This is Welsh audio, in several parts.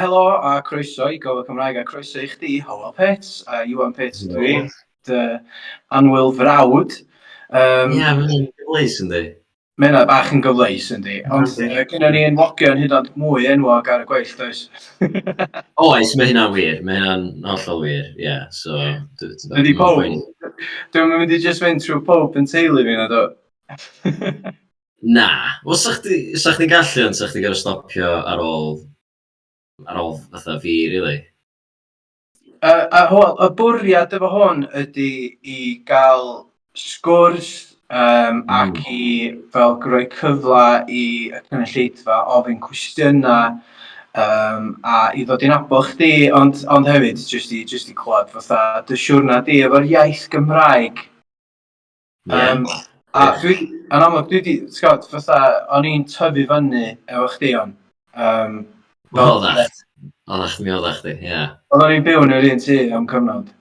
Helo a croeso i Gofal Cymraeg a croeso i chdi, Hywel Pitts, a Iwan Pitts ydw i, dy annwyl frawd. Ie, yeah, mae'n gyfleus yndi. Mae hynna bach yn gyfleus yndi, ond gynnon ni enwogion hyd yn oed mwy enwog ar y gweill, does? Oes, mae hynna'n wir, mae hynna'n hollol wir, ie, yeah, so. Ydy pob, dwi'n mynd i just mynd trwy pob yn teulu fi na do. Na, wel sa chdi, sa chdi'n gallu ond sa chdi gorfod stopio ar ôl, ar ôl fatha fi, really. A Hywel, y bwriad efo hwn ydy i gael sgwrs ac i fel rhoi cyfle i y cynulleidfa ofyn cwestiynau a i ddod i nabod chdi, ond hefyd jyst i, jyst i clywed fatha dy siwrna di efo'r iaith Gymraeg. Yeah. A dwi, yn amlwg, dwi di, ti'n gwybod, fatha, o'n i'n tyfu fyny efo chdi on. Oeddach. Oeddach, mi oeddach chdi, ie. Yeah. Oedden ni'n byw yn yr un tŷ am cyfnod.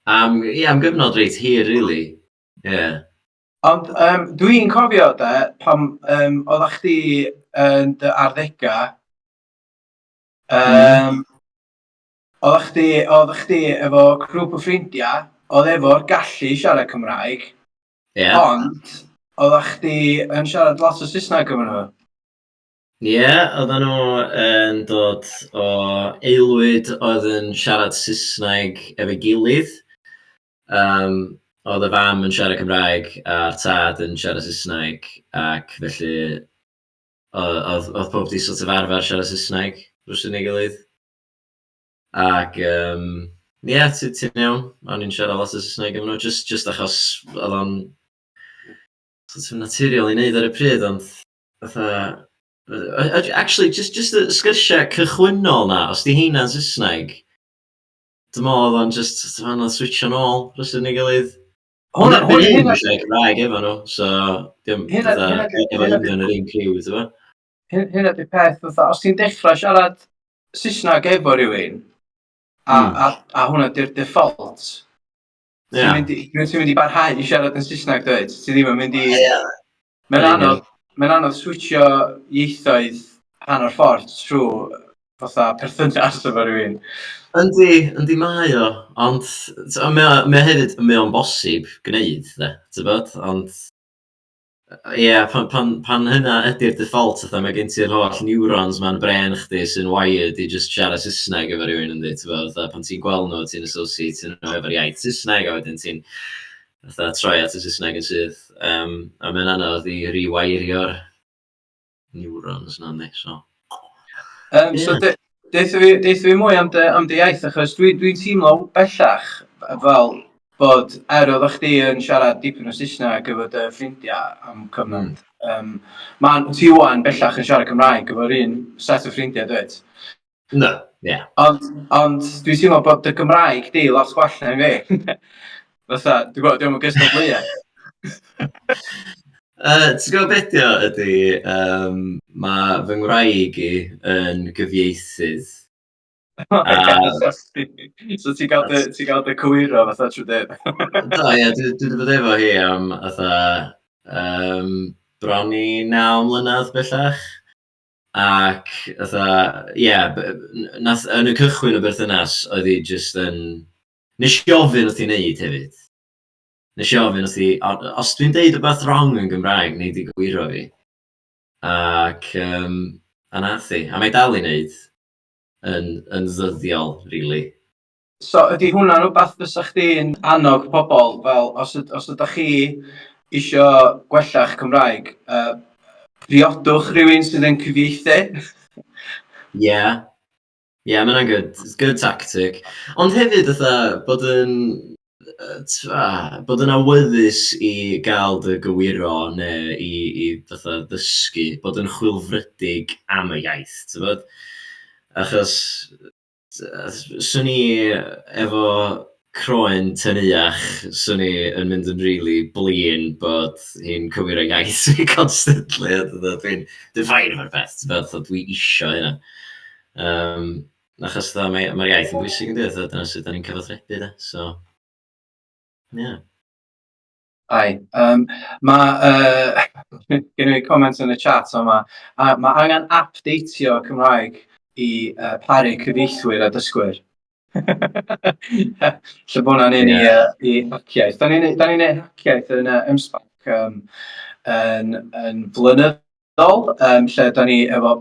Am, ie, am gyfnod reit hir, really. Ie. Yeah. Ond dwi'n cofio, de, pam oeddach chdi yn dy arddegau, oeddach chdi, oeddach chdi efo grŵp o ffrindiau oedd efo'r gallu i siarad Cymraeg, ond oeddach chdi yn siarad lot o Saesneg efo nhw. Ie, yeah, oedden nhw yn dod o aelwyd oedd yn siarad Saesneg efo'i gilydd. Oedd y fam yn siarad Cymraeg a'r tad yn siarad Saesneg, ac felly oedd pob 'di sort of arfer siarad Saesneg rywsut neu gilydd. Ac ie, yeah, ti'n ti iawn, o'n i'n siarad lot o Saesneg efo nhw, just achos oedd o'n sort of naturiol i wneud ar y pryd, ond fatha. Actually, just y sgyrsiau cychwynnol na, os di heina'n Saesneg, dwi'n meddwl oedd o'n just sort of anodd switcho nôl rywsut neu gilydd. Ond erbyn hyn, dwi'n siarad Cymraeg efo nhw, so dim fatha efo union yr un criw, ti'n gwbod? Hynna 'di'r peth, fatha, os ti'n dechrau siarad Saesneg efo rhywun, a, a, a hwnna 'di'r default, ti'n mynd i, ti'n mynd i barhau i siarad yn Saesneg, dweud? Ti ddim yn mynd i. Mae'n anodd, mae'n anodd switcho ieithoedd hanner ffordd trwy fatha perthynas efo rhywun. Yndi, yndi mae o, ond mae o hefyd, mae o'n bosib gwneud, de, ti'n bod, ond ie, yeah, pan hynna ydy'r default, fatha mae gen ti'r holl neurons ma'n brên chdi sy'n wired i just siarad Saesneg efo rhywun yndi, ti'n bod, fatha pan ti'n gweld nhw, ti'n associate nhw efo'r iaith Saesneg, a wedyn ti'n fatha troi at y Saesneg yn syth. A mae'n anodd i rewirio'r neurons na, yndi, so. So deutha fi, deutha fi mwy am dy iaith, achos dwi'n dwi teimlo bellach fel bod er oeddech chdi yn siarad dipyn o Saesneg efo dy ffrindiau am cyfnod, ma'n ti ŵan bellach yn siarad Cymraeg efo'r un set o ffrindiau, dwyt? No, ie. Yeah. Ond dwi'n teimlo bod dy Gymraeg di lot gwell na fi. Fatha, dwi'n gwybod, dwi'n gystadleuaeth. Ti'n gwybod beth ydi o ydy, mae fy ngwraig i yn gyfieithydd. So ti'n gael dy, ti gael dy cywiro fatha trwy dydd? Do, ie, dwi wedi bod efo hi am fatha bron i 9 mlynedd bellach. Ac fatha, ie, nath, yn y cychwyn o berthynas, oedd hi jyst yn. Nes i ofyn wrth i wneud hefyd. Nes i ofyn wrth i, "Os dwi'n deud rhywbeth wrong yn Gymraeg, nei di gywiro fi?" Ac a nath hi. A mae dal i wneud yn ddyddiol, really. So ydy hwnna'n rhywbeth fysa chdi'n annog pobl fel os ydych chi isio gwella'ch Cymraeg, priodwch rhywun sydd yn cyfieithu? Ie. Yeah. Ie, yeah, mae hwnna'n good, good tactic. Ond hefyd, fatha, bod yn awyddus i gael dy gywiro neu i fatha ddysgu, bod yn chwilfrydig am y iaith, ti'n bod? Achos swn i efo croen teneuach, swn i yn mynd yn really blin bod hi'n cywiro iaith fi constantly. A dwi'n fine efo'r peth, ti'n bod? Fatha, dwi isio hynna. Achos fatha mae'r iaith yn bwysig yn dydi, fatha dyna sut da ni'n cyfathrebu de, so ie. Yeah. Ai, mae gen i comment yn y chat yma, a mae angen updateio Cymraeg. i paru cyfieithwyr a dysgwyr. Lle bod hwnna'n un i Haciaith. Da ni'n da ni neud Haciaith yn M-SParc yn flynyddol, lle da ni efo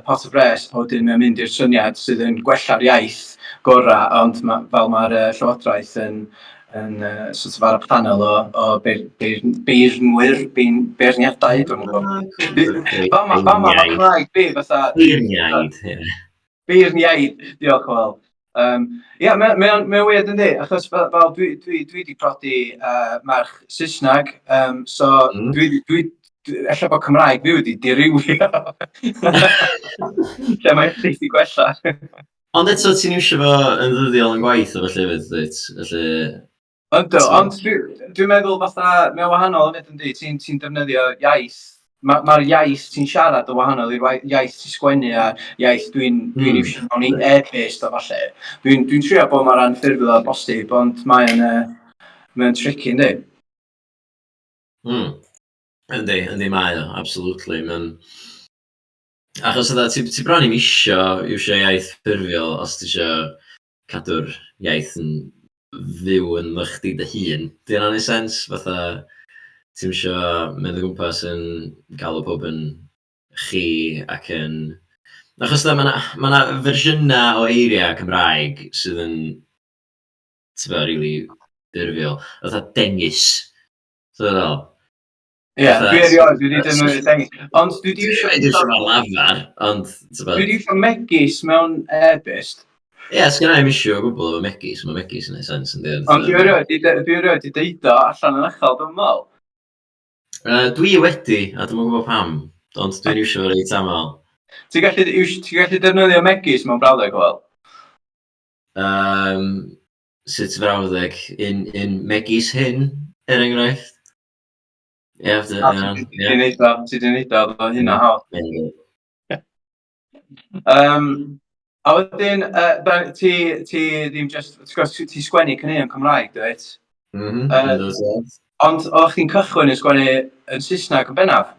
pot o bres, a wedyn mae'n mynd i'r syniad sydd yn gwella'r iaith gorau, ond ma, fel mae'r Llywodraeth yn sort of ar y panel o beirnwyr, beirniadau, dwi'n gwybod. Fama mae Cymraeg fi, fatha. Beirniaid, ie. Beirniaid, diolch yn fawr. Ia, mae weird yndi, achos fel dwi wedi prodi merch Saesneg, so dwi, ella bod Cymraeg fi wedi dirywio. Lle mae chdi wedi gwella. Ond eto, ti'n iwsio fo yn ddyddiol yn gwaith o felly hefyd, dwyt? Felly. Yndw, ond dwi'n meddwl fatha, mae'n wahanol hefyd yndi, ti'n ti defnyddio iaith, mae'r ma iaith ti'n siarad yn wahanol i'r iaith ti'n sgwennu a iaith dwi'n iwsio mewn i e-byst a falle. Dwi'n dwi trio bod mor anffurfiol â bosib, ond mae'n tricky, yndi? Yndi, mae o, absolutely. Mae'n. Achos ydw, ti bron i'm isio iwsio iaith ffurfiol os ti isio cadw'r iaith yn fyw yn chdi dy hun. Di hynna'n neud sens? Fatha, ti'm isio mynd o gwmpas yn galw pob yn chi ac yn. Achos mae 'na ma 'na fersiynau o eiriau Cymraeg sydd yn, ti'n rili ffurfiol. Fatha dengys. Ti'n fel? Ie, dwi erioed wedi defnyddio dengys. Ond dwi wedi iwsio. Dwi wedi iwsio fel lafar, ond dwi wedi iwsio megis mewn e-byst. Ie, sgynna i'm issue o gwbl efo megis, mae megis yn neud sens yn dweud. Ond dwi erioed wedi deud o allan yn uchel, dwi'n meddwl. Dwi wedi, a dwi'm yn gwybod pam, ond dwi'n iwsio fo reit aml. Ti'n gallu defnyddio megis mewn brawddeg, wel? Sut frawddeg? Un megis hyn, er enghraifft? Ie, Ti 'di neud o, ti 'di neud o, oedd hynna hawdd. A wedyn, ti ddim just, ti'n gwybod, ti sgwennu caneuon Cymraeg, dwyt? Mhm. Ond oeddech chdi'n cychwyn yn sgwennu yn Saesneg yn bennaf?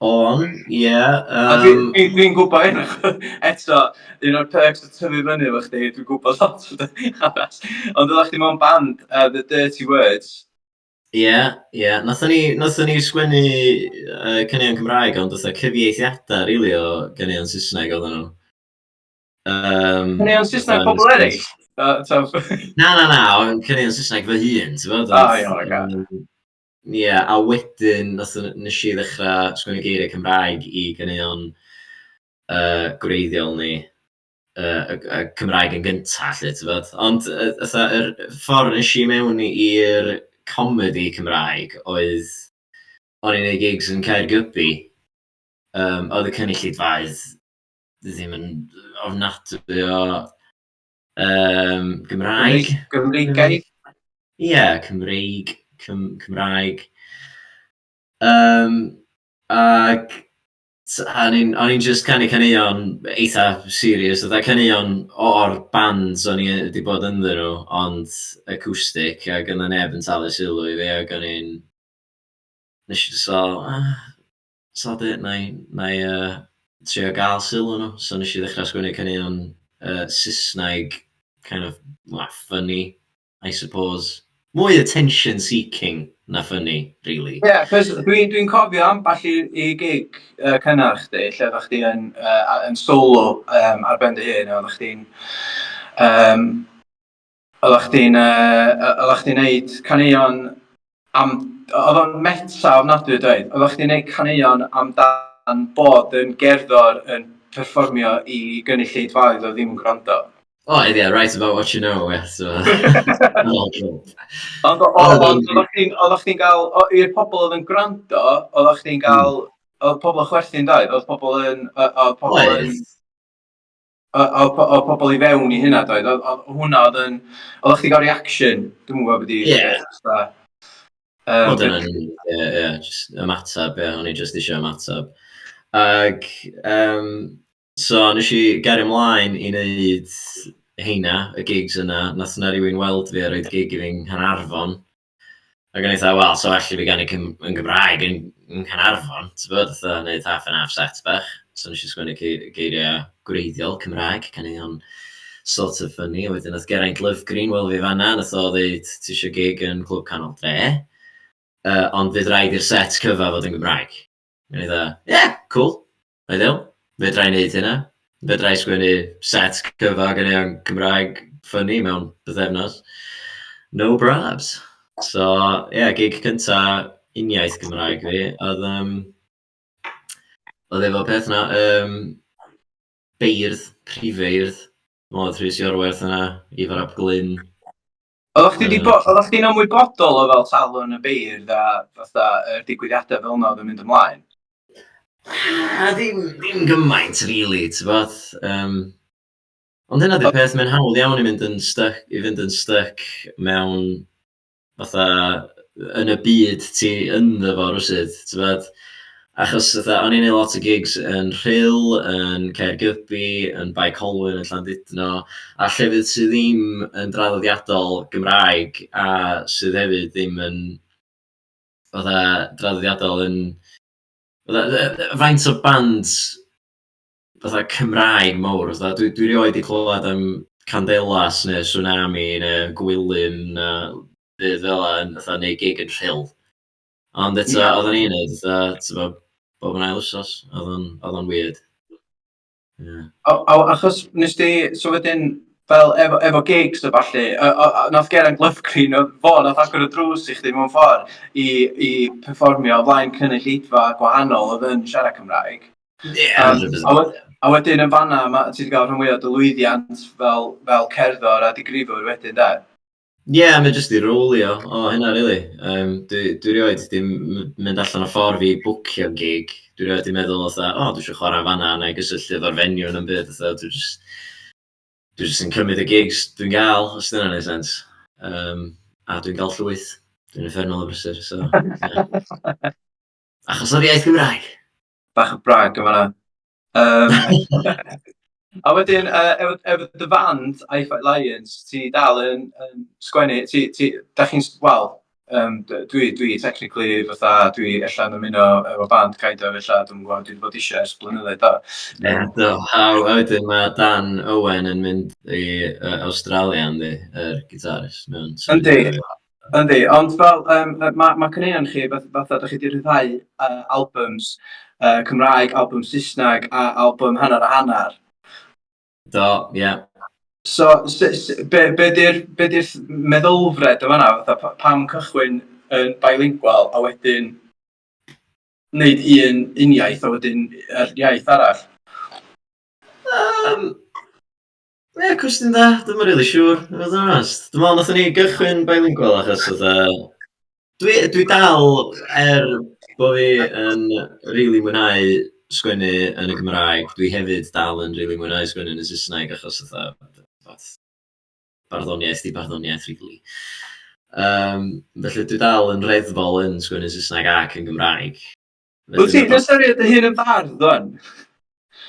On, ie. A dwi'n dwi gwybod hyn, eto, un o'r perks o tyfu fyny efo chdi, dwi'n gwybod lot o dy hanes. Ond oeddech chdi mewn band, The Dirty Words. Ie. Nathon ni sgwennu caneuon Cymraeg, ond fatha cyfieithiadau, rili, o ganeuon Saesneg oedden nhw. Caneuon Saesneg pobl eraill? Na, ond caneuon Saesneg fy hun, ti'n gwbod? Ah, iawn, oce. Ie, a wedyn nes i ddechrau sgwennu geiriau Cymraeg i ganeuon gwreiddiol ni, y Cymraeg yn gyntaf, 'lly, ti'n gwbod? Ond fatha, yr ffordd nes i mewn i'r comedi Cymraeg oedd, o'n i'n neud gigs yn Caergybi. Oedd y cynulleidfaoedd ddim yn ofnadwy o Gymraeg. Gymreigaidd? Ie, Cymreig, Cymraeg. Ac o'n i'n just canu caneuon eitha serious, fatha caneuon o'r bands o'n i wedi bod ynddyn nhw, ond acoustic, ac yna neb yn talu sylw i fi, ac o'n i'n... Nes i just fel, "Ah, sod it, na i trio gael sylw nhw." So nes i ddechrau sgwennu caneuon Saesneg, kind of, well, funny, I suppose. Mwy attention seeking na funny, really. Ie, yeah, cos dwi'n dwi cofio ambell i gig cynnar chdi, lle oeddech chdi yn solo ar ben dy hun, oeddech chdi'n neud caneuon am, oedd o'n meta ofnadwy dweud, oeddech chdi'n neud caneuon amdan bod yn gerddor yn perfformio i gynulleidfaoedd oedd ddim yn gwrando. Oh, yeah, write about what you know, yeah, so. Ond oeddech chdi'n gael, i'r pobl oedd yn gwrando, oeddech chdi'n gael, oedd pobl yn chwerthin doedd? Oedd pobl i fewn i hynna doedd? Oedd hwnna oedd yn, oeddech chdi'n gael reaction, dwi'n gwybod beth i. Wel, dyna ni, ie, just ymateb, ie, o'n i just eisiau ymateb. Ac, so nes i gario ymlaen i wneud heina, y gigs yna. Nath yna rhywun weld fi a roed gig i fi yng Nghaernarfon. Ac o'n i fatha, "Wel, so well i fi ganu yn Gymraeg yn Nghaernarfon," ti'n gwbod, fatha wneud half and half set bach. So nes i sgwennu geiriau gwreiddiol Cymraeg, caneuon sort of funny. A wedyn nath Geraint Lovegreen weld fi fan'na, nath o ddeud, "Ti isio gig yn Clwb Canol Dre? Ond fydd rhaid i'r set cyfa fod yn Gymraeg." A o'n i fatha, "Ie, cŵl, ideal, fedra i wneud hynna. Fedra i sgwennu set cyfa o ganeuon Cymraeg funny mewn pythefnos. No probs." So ie, yeah, gig cynta uniaith Gymraeg fi, oedd efo peth 'na, beirdd, prifeirdd, oedd Rhys Iorwerth yna, Ifor ap Glyn. Oeddech chdi'n ymwybodol o fel Talwrn y Beirdd a fatha yr digwyddiadau fel yna oedd yn mynd ymlaen? Ah, ddim gymaint, really, ti'n bod. Ond hynna di'r peth, mae'n hawdd iawn i fynd yn stuck mewn fatha yn y byd ti ynddo fo rywsut, ti'n bod? Achos fatha, o'n i'n neud lot o gigs yn Rhyl, yn Caergybi, yn Bae Colwyn, yn Llandudno, a llefydd sydd ddim yn draddodiadol Gymraeg a sydd hefyd ddim yn fatha draddodiadol yn fatha, faint o bands fatha Cymraeg mawr, fatha dwi rioed 'di clywed am Candelas neu Swnami neu Gwilym neu byd fel 'na yn fatha neud gig yn Rhyl. Ond eto, oedden ni'n neud fatha, ti'n bob yn ail wsos, oedd o'n weird. Yeah. O, achos nes di, so wedyn, fel efo gigs a ballu, nath Geraint Lovgreen, o, fo nath agor y drws i chdi mewn ffordd i perfformio o flaen cynulleidfa gwahanol oedd yn siarad Cymraeg. Yeah, 100%. A wedyn yn fanna, ti wedi cael rhan fwyaf o dy lwyddiant fel cerddor a digrifwr wedyn, de? Ie, yeah, mae jyst i rolio o hynna, really. Dwi rioed di mynd allan o ffordd fi bwcio gig. Dwi rioed di meddwl fatha, "O, dwi eisiau chwarae fanna," neu gysylltu efo'r venue yn byd. Fatha, dwi just yn cymryd y gigs dwi'n gael, os dyna'n neud sens. A dwi'n gael llwyth. Dwi'n uffernol o brysur, so yeah. Achos o'r iaith Gymraeg. Bach o brag yn fanna. A wedyn, efo dy fand, I Fight Lions, ti dal yn sgwennu, da chi'n, wel, dwi technically fatha, dwi ella'n ymuno efo band, kind of, ella, dwi'n gwybod, dwi wedi bod eisiau ers blynyddoedd, do. Ie, do. A wedyn mae Dan Owen yn mynd i Australia, yndi, yr gitarist. Mewn Yndi, ond fel, mae caneuon chi, fatha, da chi wedi rhyddhau albums Cymraeg, album Saesneg a album hanner a hanner. Do, ie. Yeah. So, be di'r meddylfred yma fan'na? Fatha, pam cychwyn yn bilingual a wedyn wneud un uniaith a wedyn yr iaith arall? Ie, cwestiwn da. Dwi'm yn really siŵr, i fod yn onest. Dwi'n meddwl nathon ni gychwyn bilingual achos fatha dwi dal, er bo fi yn rili mwynhau sgwennu yn y Gymraeg, dwi hefyd dal yn rili mwynhau sgwennu yn y Saesneg achos fatha, barddoniaeth 'di barddoniaeth, really. Felly dwi dal yn reddfol yn sgwennu Saesneg ac yn Gymraeg. Wyt ti'n ystyried dy hun yn fardd, wan?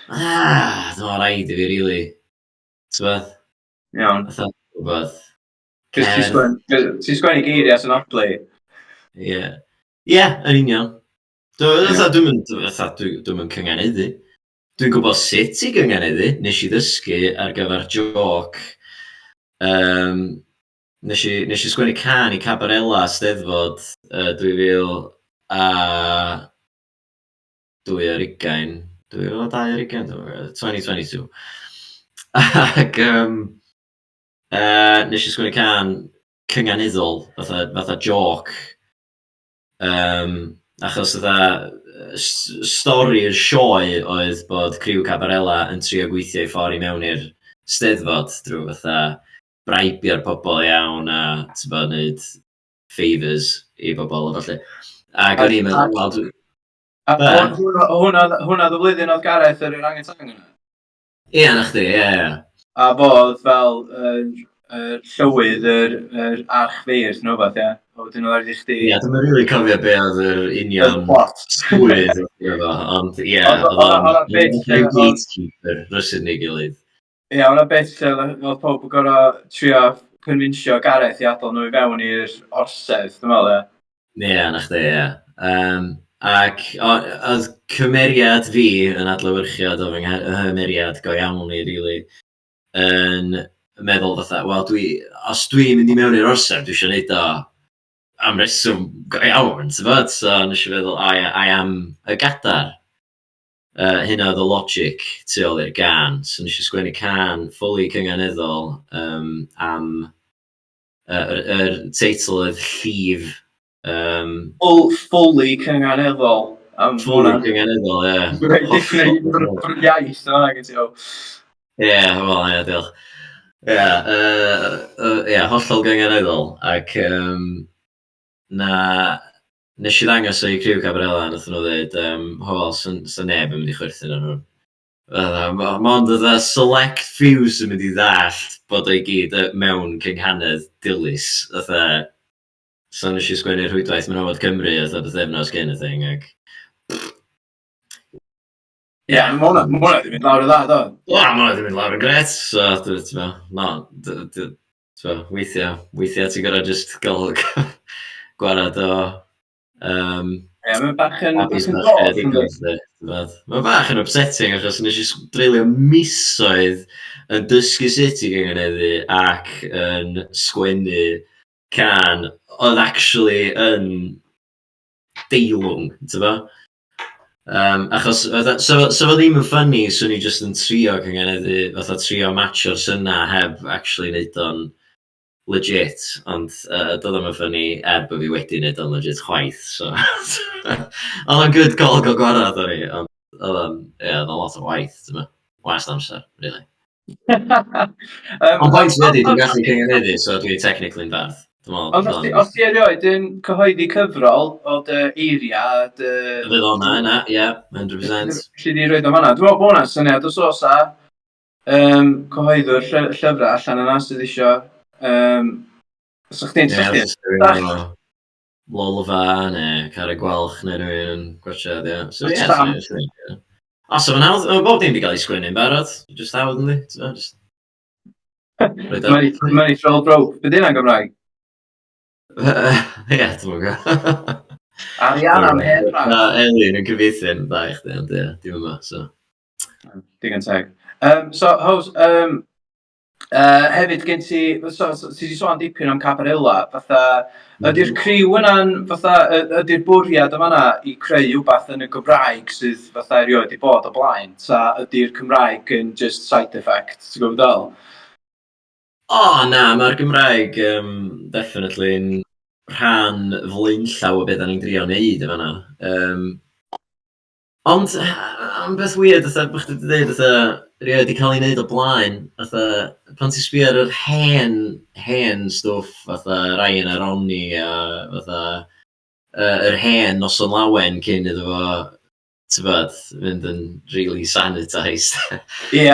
Ah, dwi'n meddwl rhaid i fi, really. Ti'n Iawn. Fatha, rhywbeth. Cos ti'n sgwennu geiriau sy'n odli. Ie. Ie, yn union. Fatha, dwi'm yn cynganeddu. Dwi'n gwybod sut i gynganeddu. Nes i ddysgu ar gyfer joc. Nes i sgwennu cân i Cabarela Steddfod 2022, 2020, 2022. Ac nes i sgwennu cân cynganeddol, fatha joc. Achos fatha stori'r sioe oedd bod criw Cabarela yn trio gweithio eu ffordd i mewn i'r Steddfod drwy fatha bribio'r pobl iawn a, ti'n gwneud favours i bobl a ballu. Ac o'n i'n meddwl, wel, A hwnna oedd y flwyddyn oedd Gareth yr orangutan yna? Ie, na chdi, ie. A fodd fel yr llywydd, yr archfeirdd neu rhywbeth, ie? A wedyn oedd rhaid i chdi. Ie, dwi'm yn rili cofio be oedd yr union swydd efo, ond ie, oedd o'n gatekeeper, rywsut neu gilydd. Ie, o'na bit lle oedd pob yn gorfod trio convinsio Gareth i adael nhw i fewn i'r orsedd, dwi'n meddwl, ie. Ie, na chdi, ie. Um, Ac oedd cymeriad fi yn adlewyrchiad o fy nghymeriad go iawn i, really, yn meddwl fatha, wel, dwi, os dwi'n mynd i mewn i'r orsaf, dwi eisiau gwneud o am reswm go iawn, ti'n bod? So nes i feddwl, I am y gadar. Hynna oedd y logic tu ôl i'r gân. So nes i sgwennu cân fully cynganeddol am yr teitl oedd Llif. Fully cynganeddol. Fully cynganeddol, ie. Different iaith yna, gen ti o. Ie, wel, ie, diolch. Ie, ie, hollol gynganeddol. Ac na, nes i ddangos o i criw Cabarella, nath nhw ddweud, "Hywel, sa neb yn mynd i chwerthin ar hwn. Mond oedd select few sy'n mynd i ddallt bod o'i gyd mewn cynghanedd dilys." Fatha, so nes i sgwennu'r Rhwydwaith Menywod Cymru fatha bythefnos cyn y thing, ac Ie, yeah, mae hwnna wedi mynd lawr y dda, do? Wel, mae hwnna wedi mynd lawr yn gret, so, ti'n no, so, weithiau ti'n gorau just gael gwarad o Ie, mae'n bach yn Mae'n bach yn upsetting, achos nes i dreulio misoedd yn dysgu sut i gynganeddu ac yn sgwennu cân oedd actually yn deilwng, ti'n bo? Achos, so fo ddim yn funny, swn i just yn trio cynganeddu, fatha trio matcho'r syna heb actually neud o'n legit, ond doedd o'm yn funny er bod fi wedi neud o'n legit chwaith, so oedd o'n good call gael gwarad ar i, ond oedd o'n, ie, oedd o'n lot o waith, ti'n bo? Waste amser, really. Ond pwynt ydy, dwi'n gallu cynganeddu, so dwi technically yn bardd. Ond os ti erioed yn cyhoeddi cyfrol o dy eiriau, dy Fydd o'na yna, ie, 100%. Lle di roed o fanna? Dwi'n meddwl bod hwnna'n syniad os oes a cyhoeddwr llyfrau allan yna sydd isio. Os ydych chdi'n Ie, Lolfa neu Carreg Gwalch neu rhywun yn gwatsiad, ie. So, ie, Stamp. O, so fe'n hawdd, mae bob dim wedi cael ei sgwennu'n barod. Just hawdd, yndi? Ti'n just Money for old rope. Be di hynna'n Gymraeg? Ie, dwi'n gwybod. Arian am hen ras. Na, Elin yn cyfieithu yn dda i chdi, ond ie, dim yma, so. Digon teg. So, Hos, hefyd gen ti, so, ti wedi sôn dipyn am Cabarella, fatha, ydy'r criw yna'n, fatha, ydy'r bwriad yma yna i creu rhywbeth yn y Gymraeg sydd fatha erioed i bod o blaen, ta ydy'r Cymraeg yn just side effect, ti'n gwybod fel? O, na, mae'r Gymraeg definitely yn rhan flaenllaw o beth da ni'n drio wneud efo yna. Ond, am beth weird, fatha, bod chdi wedi dweud, fatha, rioed wedi cael ei wneud o blaen, fatha, pan ti'n sbio ar yr hen, hen stwff, fatha Ryan a Ronnie, a fatha, yr hen Noson Lawen cyn iddo fo, ti'n mynd yn really sanitised. Ie,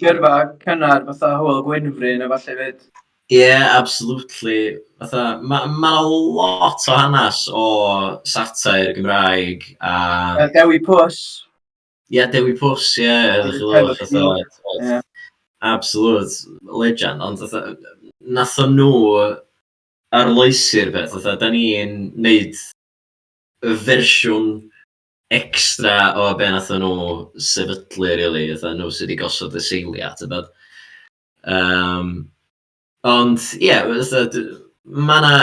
gyrfa cynnar fatha Hywel Gwynfryn a falle fyd. Ie, yeah, absolutely. Fatha, mae ma lot o hanes o satire Gymraeg a Dewi Pws. Ie, yeah, Dewi Pws, ie, yeah, ydych chi lwch. Fatha, absolute legend. Ond fatha, nath o nhw arloesi'r peth. Fatha, da ni'n neud y fersiwn extra o be nath nhw sefydlu, really. Fatha, nhw sydd wedi gosod y seiliau, ti'n bod. Ond, ie, yeah, fatha, mae yna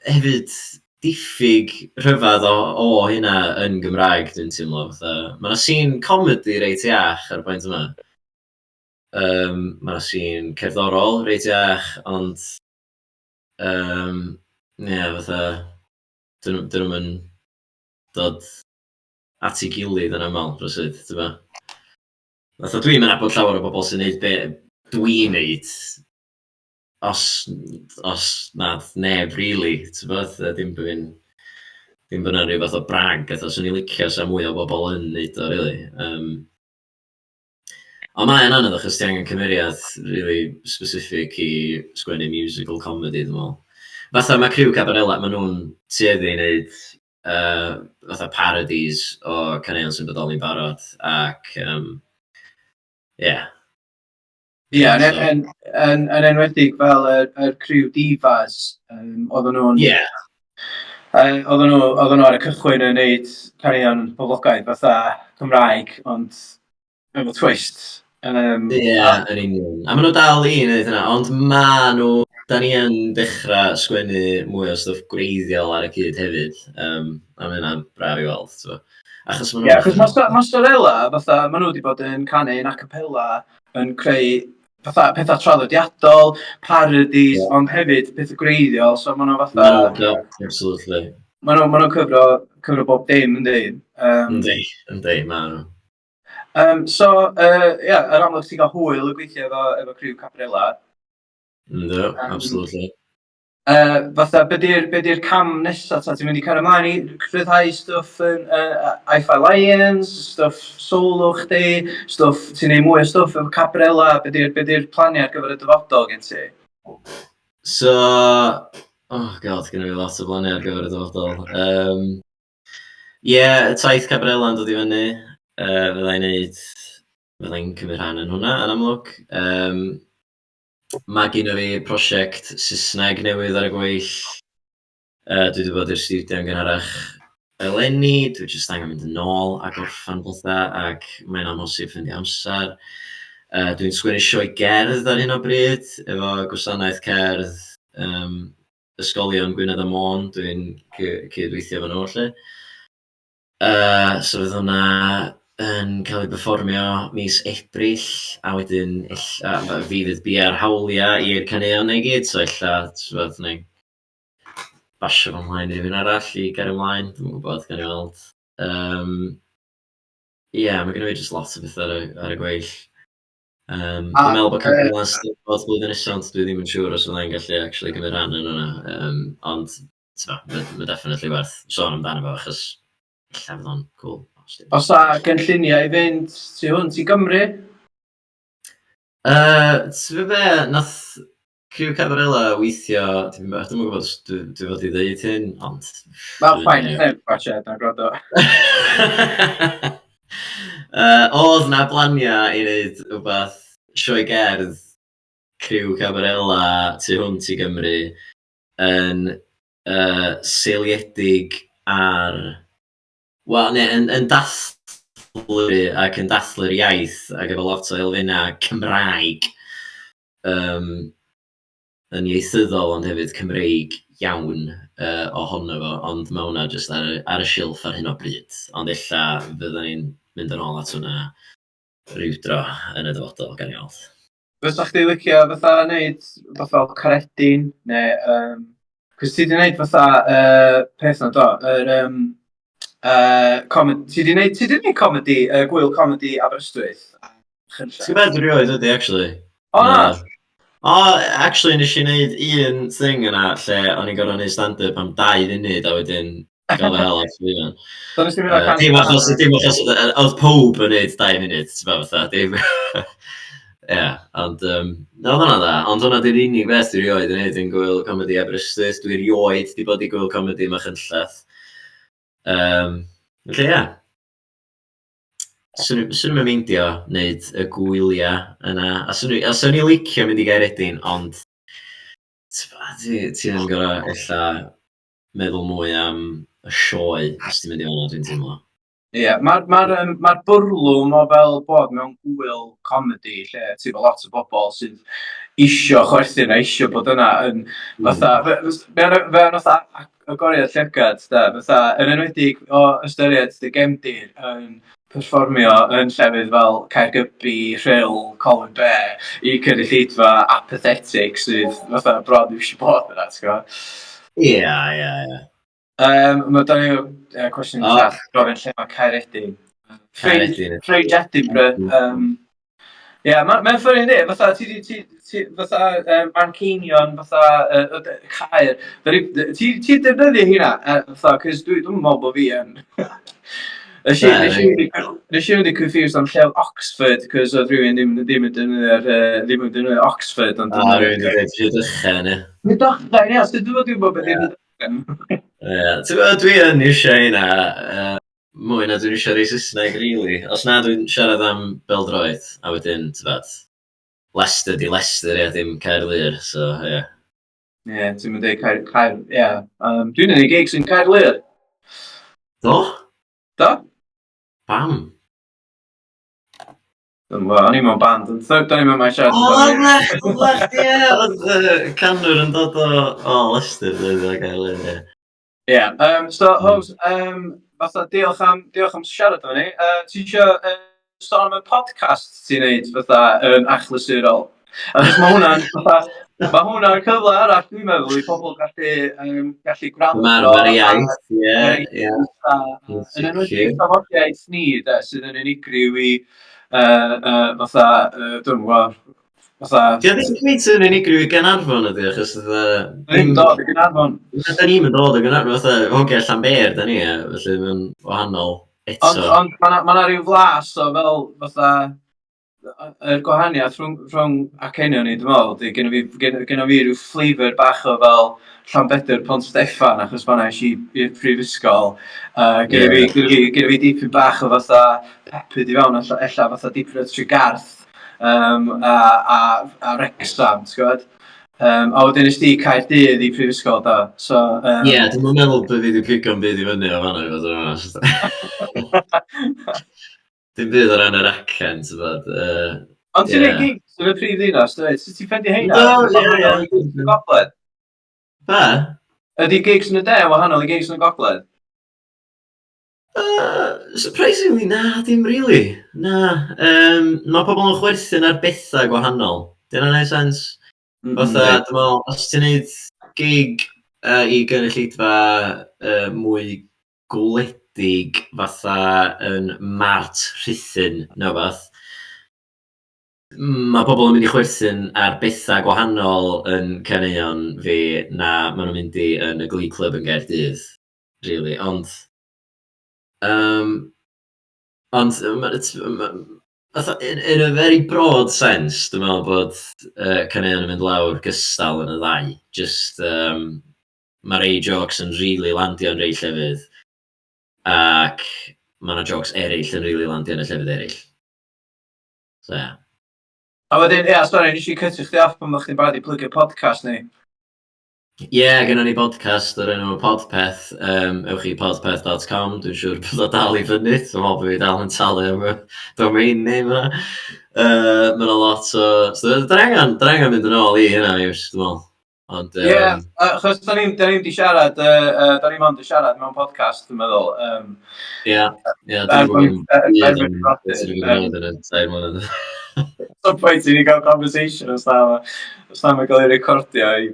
hefyd diffyg rhyfedd o hynna yn Gymraeg, dwi'n teimlo. Fatha, mae yna scene comedy reit iach ar y pwynt yma. Mae yna scene cerddorol reit iach, ond ie, fatha, dyn nhw'm yn dod at ei gilydd yn aml, rywsut, ti'n bo? Fatha, dwi'n nabod llawer o bobl sy'n neud be dwi'n neud, os nad neb, really, ti'n bod? Dim bod 'na rhyw fath o brag, fatha, swn i'n licio sa mwy o bobl yn neud o, really. Ond mae'n anodd achos ti angen cymeriad really specific i sgwennu musical comedy, dwi'n meddwl. Fatha mae criw Cabarella, maen nhw'n tueddu i wneud fatha parodies o caneuon sy'n bodoli'n barod, ac ie. Ie, yn enwedig fel yr criw Divas, oedden nhw'n Oedden nhw ar y cychwyn yn neud caneuon poblogaidd fatha Cymraeg, ond efo twist. Ie, yeah, yn union. A maen nhw dal i wneud hynna, ond ma nhw, da ni yn dechrau sgwennu mwy o stwff gwreiddiol ar y cyd hefyd. A mae hynna'n braf i weld, ti'n Achos maen nhw... Ie, yeah, achos mae ma Sorela, fatha, maen nhw wedi bod yn canu yn a cappella, yn creu fatha pethau traddodiadol, parodies, ond hefyd pethau gwreiddiol, so maen nhw fatha... No, absolutely. Maen nhw'n ma nhw cyfro bob dim, yndi? Yndi, yndi, maen nhw. So, yeah, yr amlwg ti'n cael hwyl y gweithio efo criw Cabarela. Yndw, absolutely. Fatha, be di'r cam nesaf? Ta ti'n mynd i cario ymlaen i rhyddhau stwff yn Hi-Fi Lions, stwff solo chdi, stwff, ti'n neud mwy o stwff efo Cabarela, be di'r planiau ar gyfer y dyfodol gen ti? So, oh God, gen i fi lot o blaniau ar gyfer y dyfodol. Ie, taith Cabarela yn dod i fyny. Fyddai'n neud, fyddai'n cymryd rhan yn hwnna, yn amlwg. Mae gen i fi prosiect Saesneg newydd ar y gweill. Dwi wedi bod i'r studio yn gynharach eleni, dwi jyst angen mynd yn ôl a gorffan pethau, ac mae'n amhosib ffeindio amser. Dwi'n sgwennu sioe gerdd ar hyn o bryd, efo gwasanaeth cerdd ysgolion Gwynedd a Môn, dwi'n cydweithio efo nhw, felly. So fydd hwnna yn cael ei berfformio mis Ebrill, a wedyn ella, fi fydd bia'r hawliau i'r caneuon i gyd, so ella, ti'n neu basio fo ymlaen i rywun arall i gario ymlaen, dwi'm yn gwybod, gawn ni weld. Ie, mae gen i fi jyst lot o bethau ar y gweill. Dwi'n meddwl bod Cabarela yn Steddfod blwyddyn nesaf, ond dwi ddim yn siŵr os fyddai'n gallu actually cymryd rhan yn hwnna. Ond mae definitely werth sôn amdano fo, achos ella fydd o'n cool. Oes 'na gynlluniau i fynd tu hwnt i Gymru? Ti'n gwybod be, nath criw Cabarela weithio, dwi'm yn gwybod os dwi fod i ddeud hyn, ond... Mae'n fine, neb gwatsiad na gwrando. Oedd na blaniau i wneud rhywbeth sioe gerdd criw Cabarela tu hwnt i Gymru yn seiliedig ar... Wel, neu yn dathlu ac yn dathlu'r iaith ac efo lot o elfennau Cymraeg yn ieithyddol ond hefyd Cymreig iawn ohono fo, ond mae hwnna jyst ar y silff ar hyn o bryd. Ond ella fyddwn ni'n mynd yn ôl at hwnna rywdro yn y dyfodol, gawn ni weld. Fysa chdi licio fatha neud fatha fel Caeredin, neu... Cos ti 'di neud fatha peth na do, yr ti 'di neud comedi, gwyl comedi Aberystwyth? Ti'n gwybod, dwi erioed wedi, actually. O na? O, actually, nes i wneud un thing yna lle o'n i'n gorfod wneud stand-up am 2 funud a wedyn gael fy hel off llwyfan. So nes ti fynd â Dim achos, oedd pob yn wneud 2 munud, ti'n meddwl, fatha, dim... Ie, ond, na, oedd hwnna'n dda, ond hwnna di'r unig beth dwi erioed yn wneud yn gwyl comedi Aberystwyth. Dwi erioed di bod i gwyl comedi Machynlleth. Felly, ie. Swn i'm yn meindio wneud y gwyliau yna. A swn i'n licio mynd i Gaeredin, ond ti yn gorfod ella meddwl mwy am y sioe os ti'n mynd i fan'na, dwi'n teimlo. Ie, yeah, mae'r ma ma bwrlwm o fel bod mewn gwyl comedi lle ti efo lot o bobl sydd isio chwerthin a isio bod yna yn fatha, fe fatha agoriad llygad, da, fatha, yn enwedig o ystyried dy gefndir yn perfformio yn llefydd fel Caergybi, Rhyl, Colwyn Bay, i cynulleidfa apathetic sydd fatha bron ddim eisiau bod yna, ti'n gwybod? Ie. Mae da ni cwestiwn chat gofyn lle mae Caeredin. Caeredin. Fringe Edinburgh. Ie, yeah, mae'n funny yndi, fatha, ti, fatha, Manceinion, fatha, Caer. Ti defnyddio hynna, fatha, cos dwi'n meddwl bod fi yn. Nes i fynd i confused am lle oedd Oxford, cos oedd rhywun ddim yn defnyddio'r, ddim yn defnyddio Oxford. Ond A, rhywun wedi dweud Rhydychen, ie. Rhydychen, ie, so dwi'n gwybod beth yw'r Rhydychen. Ie, ti'n gwybod, dwi yn iwsio hynna, mwy na dwi'n iwsio rei Saesneg, really. Os na, dwi'n siarad am bêl-droed, a wedyn, ti'n gwbod, Leicester di Leicester, ie, dim Caerlŷr, so, ie. Ie, yeah, ti'n mynd dweud Caer... Caer, ie. Yeah. Dwi'n ei gigs yn Caerlŷr. Do? Do. Pam? Dwi'n gwybod, o'n i mewn band, ond do'n i'n mewn siarad. O, oeddech, ie, oedd y canwr yn dod o, o Leicester, dwi'n meddwl, Caerlŷr, ie. Ie, so, Hws, fatha, diolch am, diolch am siarad efo ni. Ti isio sôn am y podcast ti'n neud, fatha, yn achlysurol? Achos mae hwnna'n, fatha, mae hwnna'n cyfle arall, dwi'n meddwl, i pobl gallu, gallu gwrando. Mae'r iaith, ie, ie. Yn enwedig tafodiaith ni, de, sydd yn unigryw i, fatha, dwi'n gwybod, fatha... Di o ddim cweit yn unigryw i Gaernarfon ydy, achos fatha... Ddim dod i Gaernarfon. Da ni'm yn dod o Gaernarfon, fatha hogia Llanbêr da ni, felly mae'n wahanol eto. Ond, ond mae 'na ryw flas o fel, fatha, yr gwahaniaeth rhwng, rhwng acenion ni, dwi'n meddwl, 'di gynna fi, gynna fi ryw flavour bach o fel Llanbedr Pont Steffan, achos fan'na es i i'r prifysgol. Gynna fi, gynna fi, gynna fi dipyn bach o fatha peppered i fewn, ella, ella fatha dipyn o Tregarth, a Wrexham, ti'n gwybod? A wedyn es di Caerdydd i prifysgol, do? So, Ie, yeah, dwi'n meddwl bod fi wedi pigo'n byd i fyny o fan'na, i fod yn onest. Dim byd o ran yr acen, ti'n gwbod. Ond ti'n neud gigs yn y prif ddinas, dwyt? Sut ti'n ffeindio heina? Do, ie, ie. Gogledd? Be? Ydy gigs yn y de wahanol i gigs yn y gogledd? Surprisingly, na, dim really. Na. Mae pobl yn chwerthin ar bethau gwahanol. Di hynna'n neud sense? Fatha, dwi'n meddwl, os ti'n neud gig i gynulleidfa mwy gwledig fatha yn Mart Rhuthun neu wbath, mae pobl yn mynd i chwerthin ar bethau gwahanol yn caneuon fi na maen nhw'n mynd i yn y Glee Club yn Gaerdydd, rili. Ond, yym, ond ma' fatha in in a very broad sense, dwi'n meddwl bod caneuon yn mynd lawr gystal yn y ddau. Jyst yym, ma' rei jôcs yn rili landio yn rei llefydd, ac ma' 'na jôcs eraill yn rili landio yn y llefydd eraill. So ia. A wedyn, ia, sori, nes i cytio chdi off pan o'ch chdi'n barod i plygio podcast ni. Ie, yeah, gynnon ni podcast o'r enw Podpeth. Ewch i podpeth.com, dwi'n siŵr bod o dal i fyny. Dwi'n meddwl bod fi dal yn talu am y domain name yna. Mae yna lot o... So, da ni angen, da ni angen mynd yn ôl i hynna, Iws, dwi'n meddwl. Ond... Ie, yeah, achos da ni'n da ni wedi siarad, da ni'n mond yn siarad mewn podcast, dwi'n meddwl. Ie, ie, dwi'n gwybod yn y 3 mlynedd. Some point i ni gael conversation os na, os na mae'n cael ei recordio i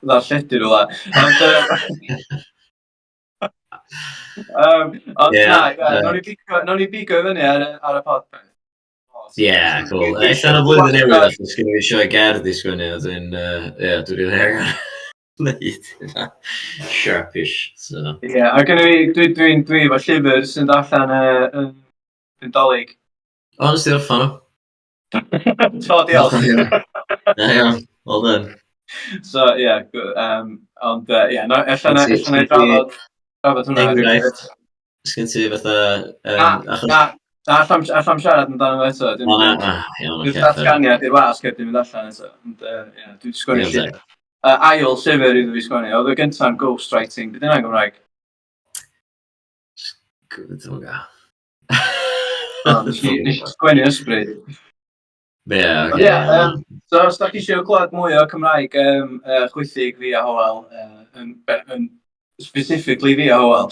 ddarlledu rhywle. Ond, ond na, nawn ni bigo i fyny ar y podpeth. Ie, cool. Ella yn y flwyddyn newydd, achos gen i fi sioe gerdd i sgwennu, a dwi'n, ie, dwi'n rili angen wneud hynna. Sharpish, so. Ie, a gen i fi, dwi, dwi, dwi efo llyfr sy'n dod allan yn Dolig. O, nes ti orffan o? Do, diolch. Da iawn, well done. So, ie, yeah, ond, ie, yeah, no, ella na, ella na i drafod, drafod hwnna. Enghraifft, sgyn ti fatha... Na, achos... na, na, allam, allam siarad amdano fo eto. O, na, na, iawn, oce. Dwi'n datganiad i'r wasg heb di mynd allan eto. Ond, ie, dwi'n sgwennu llyfr. Ail llyfr iddo fi sgwennu. Oedd y gyntaf ghostwriting. Beth yna'n Gymraeg? Dwi'n gwybod. Nes i sgwennu ysbryd. Ie, oce. Ie, so os da chi eisiau clywed mwy o Cymraeg chwythig fi a Hywel, yn specifically fi a Hywel,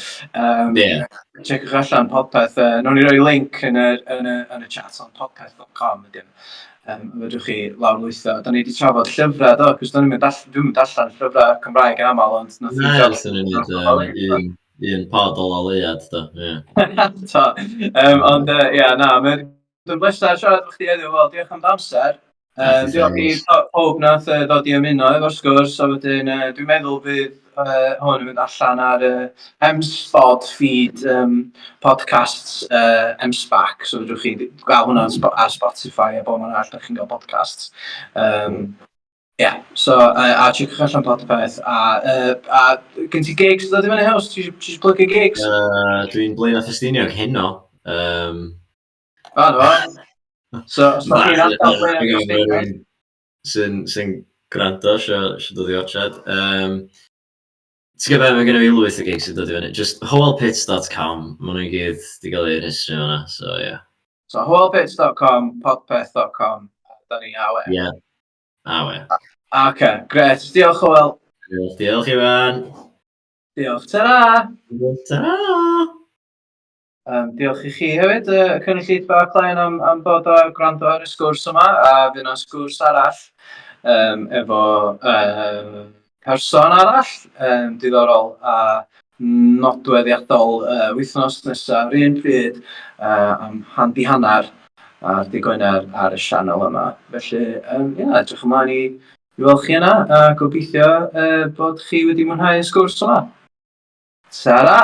yeah. Checiwch allan Podpeth. Nawn ni roi link yn y, yn y, yn y chat on podpeth.com ydy. Fedrwch chi lawrlwytho. Da ni wedi trafod llyfrau, do, cos dwi'n mynd allan llyfrau Cymraeg yn aml, ond nath ni trafod... Na, ni'n un pod ola leuad, do, ie. To, ond, ie, na, mae'n bleser siarad efo chdi heddiw, wel, diolch am dy amser. Diolch i pob nath ddod i ymuno efo'r sgwrs, a wedyn dwi'n meddwl fydd hwn yn mynd allan ar y M-Spod feed podcasts M-Spark, so fedrwch chi gael hwnna ar Spotify a bob man arall da chi'n gael podcasts. Ie, so a checiwch allan Podpeth, a gen ti gigs ddod i fyny, Huws? Ti eisiau plygio gigs? Dwi'n Blaenau Ffestiniog heno. O, na fo. So, os da chi'n ardal Blaenau Ffestiniog... Sy'n gwrando, isio dod i watchad. Ti'n gwybod be, mae genna fi lwyth o gigs sy'n dod i fyny. Just howellpits.com, maen nhw i gyd 'di gael eu rhestru fan'na, so ie. Yeah. So howellpits.com, podpeth.com, da ni awe. Ie, yeah. Awe. Oce, grêt. Diolch, Hywel. Diolch, diolch Iwan. Diolch, ta-ra! Ta-ra! Diolch i chi hefyd, cynulleidfa Clen, am bod a gwrando ar y sgwrs yma, a fydd yna sgwrs arall efo person arall diddorol a nodweddiadol wythnos nesaf, yr un pryd, am handi hanner ar dydd Gwener ar y sianel yma. Felly, ie, edrych ymlaen i weld chi yna, a gobeithio bod chi wedi mwynhau y sgwrs yma. Ta-ra!